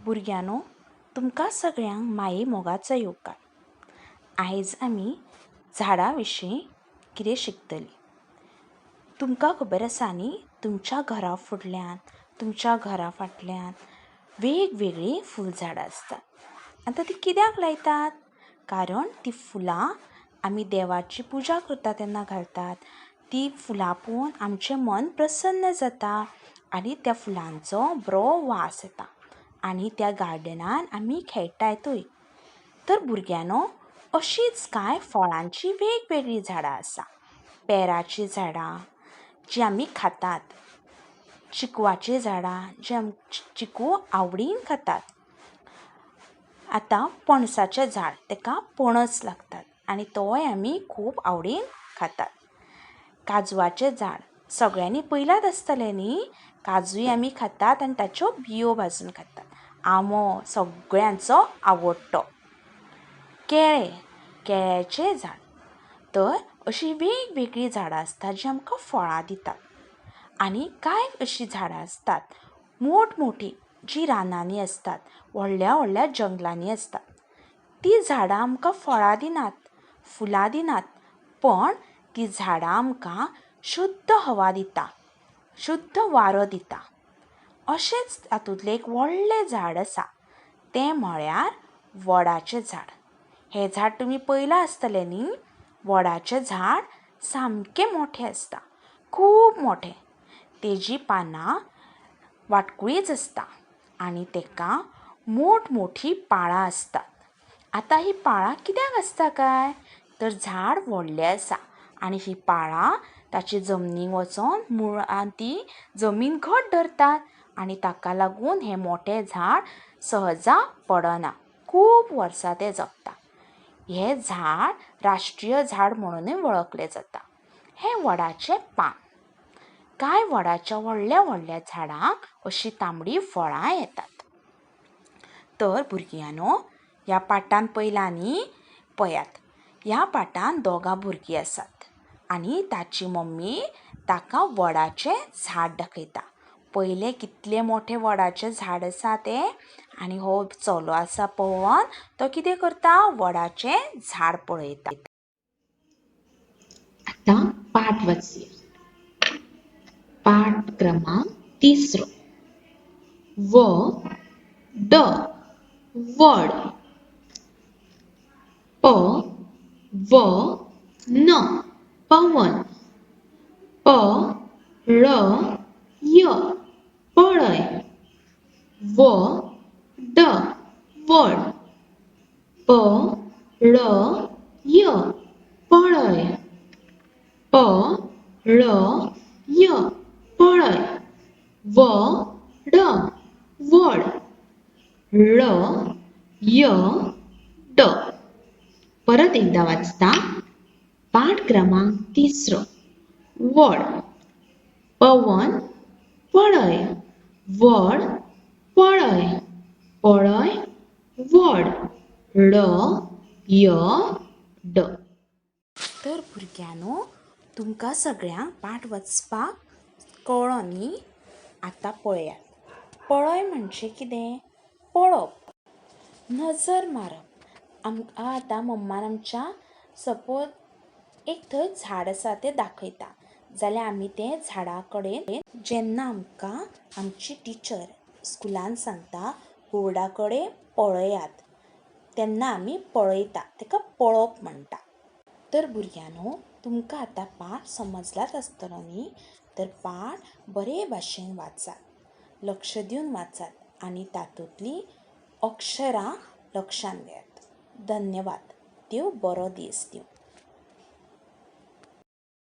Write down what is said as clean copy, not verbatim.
भुरग्यांनो, तुमकां सगळ्यांक माये मोगाचो येवकार. आयज आमी झाडां विशीं कितें शिकतलीं. तुमकां खबर आसा न्ही, तुमच्या घरा फुडल्यान, तुमच्या घरा फाटल्यान वेगवेगळीं फुलझाडां आसतात. आतां ती कित्याक लायतात? कारण ती फुलां आमी देवाची पुजा करता तेन्ना घालतात. ती फुलां पळोवन आमचें मन प्रसन्न जाता आनी त्या फुलांचो बरो वास येता आनी त्या गार्डनान आमी खेळटातूय. तर भुरग्यांनो, अशींच कांय फळांचीं वेगवेगळीं झाडां आसा. पेराचीं झाडां जीं आमी खातात, चिकवाचीं झाडां जीं आमी चिकू आवडीन खातात. आतां पणसाचें झाड, ताका पणस लागतात आनी तोय आमी खूब आवडीन खातात. काजवाचें झाड सगळ्यांनी पळयलात आसतलें न्ही. काजूय आमी खातात आनी ताच्यो बियो भाजून खातात. आंबो सगळ्यांचो आवडटो. केळें, केळ्याचें झाड. तर अशीं वेगवेगळीं झाडां आसतात जीं आमकां फळां दितात. आनी कांय अशीं झाडां आसतात मोठमोठी, जीं रानांनी आसतात, व्हडल्या व्हडल्या जंगलांनी आसतात. तीं झाडां आमकां फळां दिनात, फुलां दिनात, पण तीं झाडां आमकां शुद्ध हवा दिता, शुद्ध वारो दिता. अशेंच तातूंतलें एक व्हडलें झाड आसा, तें म्हळ्यार वडाचें झाड. हें झाड तुमी पळयलां आसतलें न्ही. वडाचें झाड सामकें मोठें आसता, खूब मोठें. तेजी पानां वाटकुळीच आसता आनी ताका मोठमोठी पाळां आसतात. आतां हीं पाळां कित्याक आसता काय? तर झाड व्हडलें आसा आनी हीं पाळां ताचे जमनीक वचोन मुळां ती जमीन घट धरतात आनी ताका लागून हें मोठें झाड सहजा पडना, खूब वर्सां तें जगता. हें झाड राष्ट्रीय झाड म्हणुनूय वळखलें जाता. हें वडाचें पान. कांय वडाच्या व्हडल्या व्हडल्या झाडांक अशीं तांबडी फळां येतात. तर भुरग्यांनो, ह्या पाठान पळयलां न्ही, पळयात, ह्या पाठान दोगां भुरगीं आसात आनी ताची मम्मी ताका वडाचें झाड दाखयता. पयलें कितलें मोठें वडाचें झाड आसा तें. आनी हो चलो आसा पवन, तो कितें करता, वडाचें झाड पळयता. आतां पाठ वाचया. पाठ क्रमांक तिसरो. व ड वड, प व न पवन, प ळ य पळय, व ड वड, प ळ य पळय, प ळ य पळय, व ड वड, ळ य ड. परत एकदा वाचता. पाठ क्रमांक तिसरो. वड, पवन पळय, वड पळय, पळय वड, ळ य ड. तर भुरग्यांनो, तुमकां सगळ्यांक पाठ वाचपाक कळ्ळो न्ही. आतां पळयात, पळय म्हणजे कितें? पळप, नजर मारप. आमकां आतां मम्मान आमच्या सपोज एक थंय झाड आसा तें दाखयता जाल्यार आमी तें झाडा कडेन जेन्ना आमकां आमची टिचर स्कुलान सांगता बोर्डा कडेन पळयात, तेन्ना आमी पळयता, ताका पळोवप म्हणटा. तर भुरग्यांनो, तुमकां आतां पाठ समजलाच आसतलो न्ही. तर पाठ बरे भाशेन वाचात, लक्ष दिवन वाचात आनी तातूंतलीं अक्षरां लक्षांत घेयात. धन्यवाद. देव बरो दीस दिवं.